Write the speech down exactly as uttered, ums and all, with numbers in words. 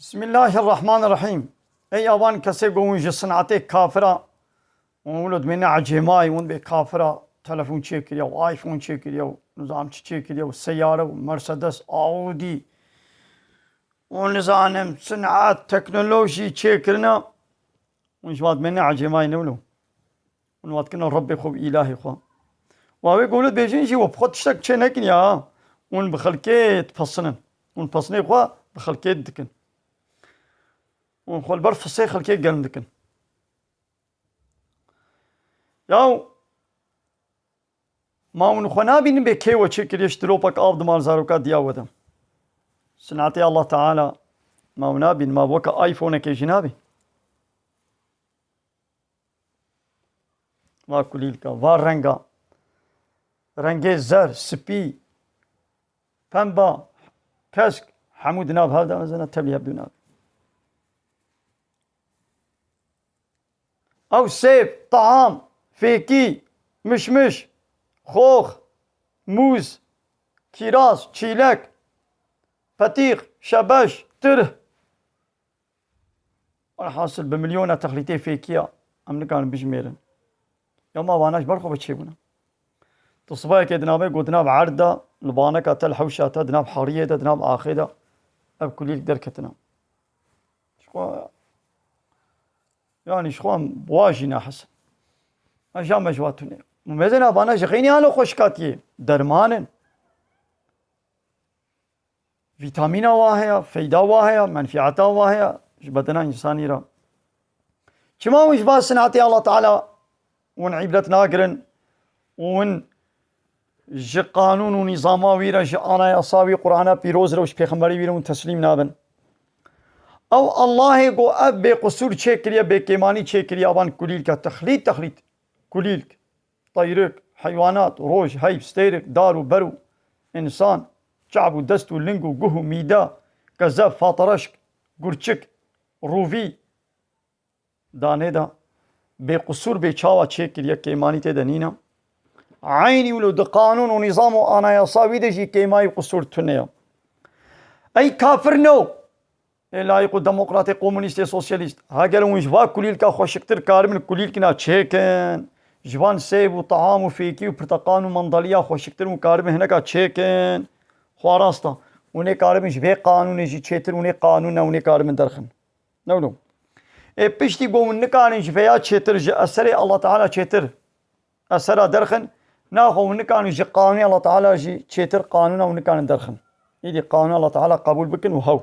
Bismillahirrahmanirrahim. Ey avan kesê go hûn ji sinatê kafira, hûn wilo dimêne ecêmayî, hûn bê kafira telefon çêkiriye û iPhone çêkiriye û nizam çi çêkiriye û seyare û Mercedes, Audi û nizanim sinat, teknolojî çêkirine, hûn ji va dimêne ecêmayî ne wilo. Hûn va dikine Rebbê xwe û îlahê xwe. Wa wê go wilo dibêjin jî we bi xwe tiştek çê nekin ya. Hûn bi xelkê dipesinin. Hûn pesinê xwe bi xelkê dikin. Hûn xwe li ber fisê xelkê germ dikin. Yaw, ma hûn xwe nabînin bê kê we çêkiriye ji dilopek av dima li zaroka diya we de? Sinatê Allah Teala ma hûn nabîn, ma weke iPhoneekê jî nabî? Va kulîlka, va renga. Rengê zer, spî, pemba, kesk, hemû di nav hev de mezin e, tevlî hevdû nabî. Ew sêv, taam, fêkî, mişmiş, xox, mûz, kîraz, çîlek, petîx, şebeş, tirh. Welhasil bi milyona texlîtê fêkî ya em nikarin bijmêrin. Ya ma vana ji ber xwe ve çêbûne. Tu sibayekê di navê got di nav erd de, li baneka te, li hewşa te, di nav heriyê de, di nav axê de ev kulîlk derketine. Ji xwe, yanî ji xwe em bi wa jî nahis in. Em ja me ji wa tune. Mêzên avana ji xeynî halo xweşikatiyê. Derman in. Vîtamîna wa heye, feyda wa heye, menfîeta wa heye ji bedena însanî re. Çima hûn ji ba sinatê Allah Teala hûn îbret nagirin û hûn ji qanûn û nîzama wî re, ji anayasa wî, Qur'ana pîroz re û ji pêxemberê wî re hûn teslîm nabin? Ew Allahê ku ev bêqisûr çêkiriye, bêkêmanî çêkiriye, avan kulîlka texlît, texlît, kulîlk, teyrik, heywanat, roj, heyv, stêrik, dar û ber û însan, çav û dest û ling û guh û mîde, kezef, fatereşk, gurçik, rûvî, danê de bêqisûr bê çawa çêkiriye, kêmanî tê de nîne. Eynî wilo di qanûn û nîzam û anayasa wî de jî kêmayî û qisûr tune ye. Ey kafir no! Ê layîq û demokratê, komunîstê, sosyalîst, heger hûn ji va kulîlka xweşiktir karibin kulîlkina çêkin, ji van sêv û teham û fêkî û pirteqan û mandaliya xweşiktir hûn karibin hineka çêkin, xwe rast e. Hûn ê karibin ji vê qanûnê jî çêtir, hûn ê qanûn ne, hûn ê karibin derxin. Ne wilo. Ê piştî ku hûn nikarin ji vêya çêtir, ji eserê Allah Teala çêtir esera derxin, naxwe hûn nikarin ji qanûnê Allah Teala jî çêtir qanûna hûn nikarin derxin. Îdî qanûna Allah Teala qebûl bikin û hew.